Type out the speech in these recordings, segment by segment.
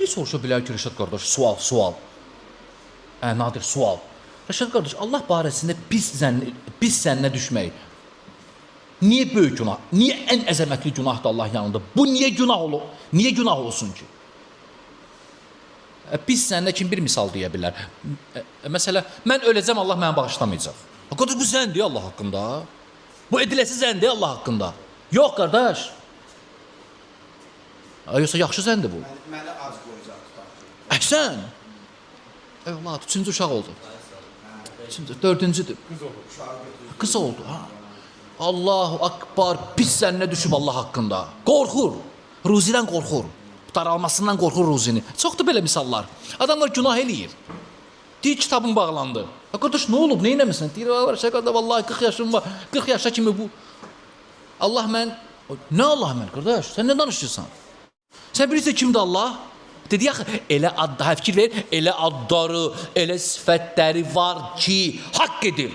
Biri soruşa bilər ki, Rəşad qardaş, sual, sual. Nadir, sual. Rəşad qardaş, Allah barəsində pis zənn, pis zənnə düşmək niyə böyük günah? Niyə ən əzəmətli günahdır Allah yanında? Bu niyə günah olur? Niyə günah olsun ki? Pis zənnə kim bir misal deyə bilər? Məsələ, mən öləcəm, Allah məni bağışlamayacaq. Qardaş, bu zənndir Allah haqqında. Bu ediləsi zənndir Allah haqqında. Yox, qardaş. Yoxsa yaxşı zənndir bu. Məni ac qoyacaq tutaq ki. Əhsən. Övlad, üçüncü uşaq oldu. Üçüncü, dördüncüdür. Qız oldu, uşağı götürdü. Qız oldu, ha. Allahu Akbar, pis zənnə düşüb Allah haqqında. Qorxur. Ruzidən qorxur. Daralmasından qorxur ruzini. Çoxdur belə misallar. Adamlar günah eləyir. Deyir, kitabım bağlandı. Ha, qardaş, nə olub, nə eləmisən? Deyir, var, şəqada, vallahi 40 yaşım var. 40 yaşa kimi bu. Allah mən... Nə Allah mən, qardaş? Sən nə danışırsan? Sən bilirsən kimdir Allah? Dedi, yaxı, elə ad, daha fikir ver, elə adları, elə sifətləri var ki, haqq edir.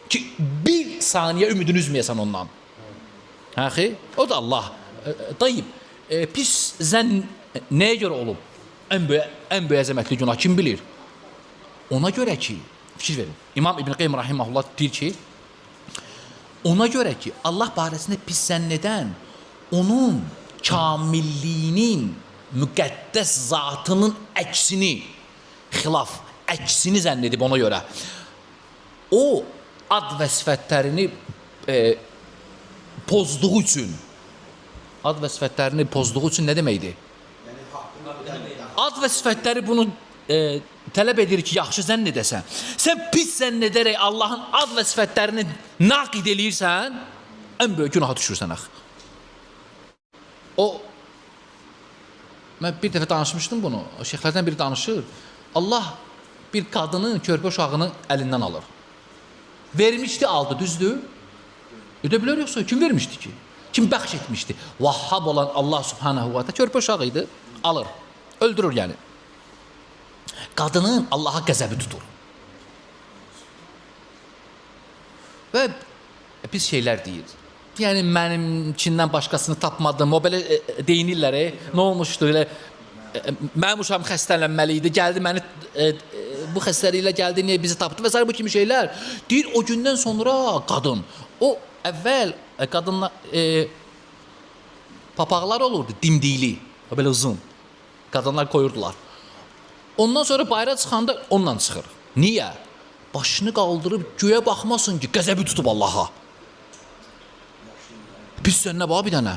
Ki, bir saniyə ümidini üzməyəsən ondan. Hə, xi? O da Allah. Dayıb, pis zənn nəyə görə olub? Ən böyük, ən böyük əzəmətli günah kim bilir? Ona görə ki, fikir verin. İmam İbn Qeym rahimehullah deyir ki, ona görə ki, Allah barəsində pis zənn edən onun kamilliyinin, müqəddəs zatının əksini, xilaf, əksini zənn edib ona görə. O ad və sifətlərini pozduğu üçün, ad və sifətlərini pozduğu üçün nə deməkdir? Yəni haqqında Ad və sifətləri bunu tələb edir ki, yaxşı zənn edəsən. Sən pis zənn edərək Allahın ad və sifətlərini naqid eləyirsən, ən böyük günaha düşürsən axı. O, mən bir dəfə danışmışdım bunu, o şeyxlərdən biri danışır. Allah bir qadının körpə uşağını əlindən alır. Vermişdi, aldı, düzdür? Edə bilər yoxsa kim vermişdi ki? Kim bəxş etmişdi? Vahhab olan Allah subhanahu wa ta'ala körpə uşağı idi, alır, öldürür yəni. Qadının Allaha qəzəbi tutur. Və pis şeylər deyir. Yəni mənimkindən başqasını tapmadım. O belə deyinirlər, nə olmuşdu elə mənim uşağım xəstələnməli idi, gəldi məni bu xəstəliklə gəldi, niyə bizi tapdı və sair bu kimi şeylər. Deyir o gündən sonra qadın, o əvvəl qadınla papaqlar olurdu, dimdikli, o belə uzun. Qadınlar qoyurdular. Ondan sonra bayıra çıxanda onunla çıxır. Niyə? Başını qaldırıb göyə baxmasın ki, qəzəbi tutub Allaha. Pis zənnə bax bir dənə.